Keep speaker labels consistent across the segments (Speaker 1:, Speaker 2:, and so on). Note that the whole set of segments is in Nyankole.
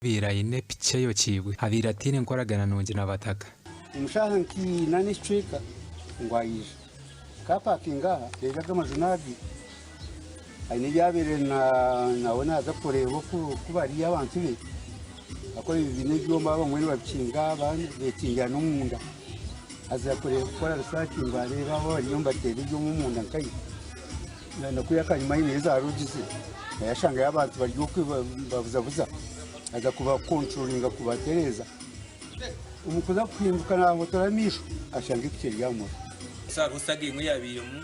Speaker 1: Abaire aine piki eyokiibwe abaire ataine nkoragana nungi n'abataka.
Speaker 2: Omu shaaha nka ina n'ekicweka ngu aija. Nkaapakinga aha, reero aga amaju n'age. Aine ebi abaire nawe naaza kureeba oku bari abantu be. Ahakuba ebi biine ebyoma abamwe nibabikinga abandi beekingira n'omunda. Aza kukora risaaki ngu areebe abu bariyo nibateera ebyoma omunda nkahi. Na kuriya akanyima aineyo za loogi ze, nayo ashangayo abantu bari okwe nibabuzabuza, aza kubakonturoringa kubatereeza. Omu kuza kuhinduka naahotora amaisho ashanga epiki eri aha muriro.
Speaker 3: So hariho saga emwe eyabairemu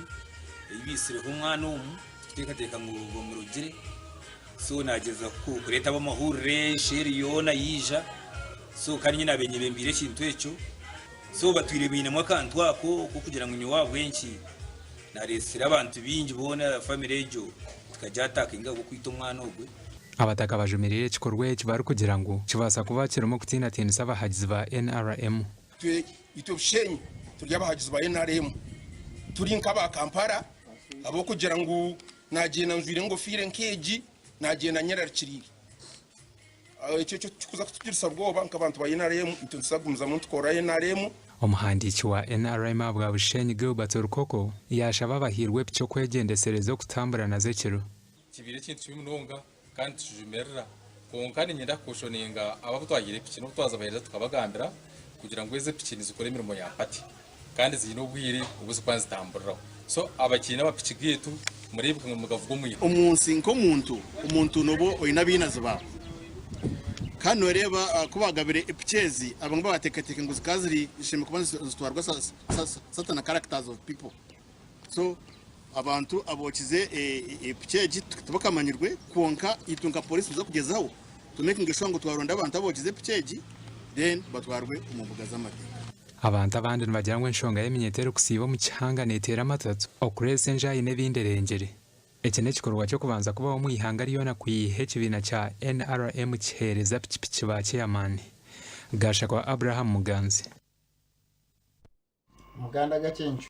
Speaker 3: ei baitsireho omwana omu tukuteekateeka ngu bamurogire so nagyezaho kureeta ab'amahurire nsheeri yoona yaija so kandi nyowe nabaire nyebembeire ekintu ekyo so batwire bainemu akantu ako k'okugira ngu nyowe ahabw'enki Nareetsire abantu baingi boona famire egyo tukagyatakinga ahabw'okwita omwana ogwe.
Speaker 1: Abataka bajumiriire ekikorwa eki barikugira ngu kibaasa kuba kirimu okutiinatiinisa abahagizi ba NRM.
Speaker 4: Itwe Bushenyi turi abahagizi ba nrm, turi nk'aba Kampala ahabw'okugira ngu nagyenda njwaire engofiira nk'egi nagyenda nyerarikiriire. Ekyo tikikuza kutugirisa bwoba nk'abantu ba nrm, itwe nituza kugumizamu nitukorera nrm.
Speaker 1: Omuhandiiki wa nrm ahabwa Bushenyi Gilbert Rukoko yaashaba abahairwe piki okwegyendesereza okutambura nazo ekiro.
Speaker 5: Kibaire ekintu kibi munonga kandi nitukijumirira. Kwonka niinyenda kukoshoninga abo abu twahaire piki n'obu twazibaheereza tukabagambira kugira ngu ezi epiki nizikora emirimo ya pati kandi ziine obwire obu zirikuba nizitamburiraho. So abakiine amapiki gaitu mureebeke ngu nimugavuga omwirima.
Speaker 6: Omu nsi nk'omuntu, omuntu nooba oine abainazi baawe. Kandi nooreeba ku baagabire epiki ezi, abamwe baateekateeka ngu zikaba ziri zishemereire kuba nizitwarwa certain characters of people. So abantu abookize epiki egi tibakamanyirwe kwonka itwe nka pooriisi nituza kugyezaho tu makinge sure ngu twaronda abantu abookize epiki egi then batwarwe omu mbuga z'amateeka.
Speaker 1: Abantu abandi nibagira ngu enshonga y'eminyeeto erikusiiba omu kihanga neeteera amatatu, okureetsa enjaayi n'ebindi erengire. Eki n'ekikorwa ky'okubanza kubaho omu ihanga ryona kwiha ekibiina kya NRM kiheereza pikipiki ba ceyamaani. Gashakwa Abraham Muganzi.
Speaker 7: Omuganda Gacencu.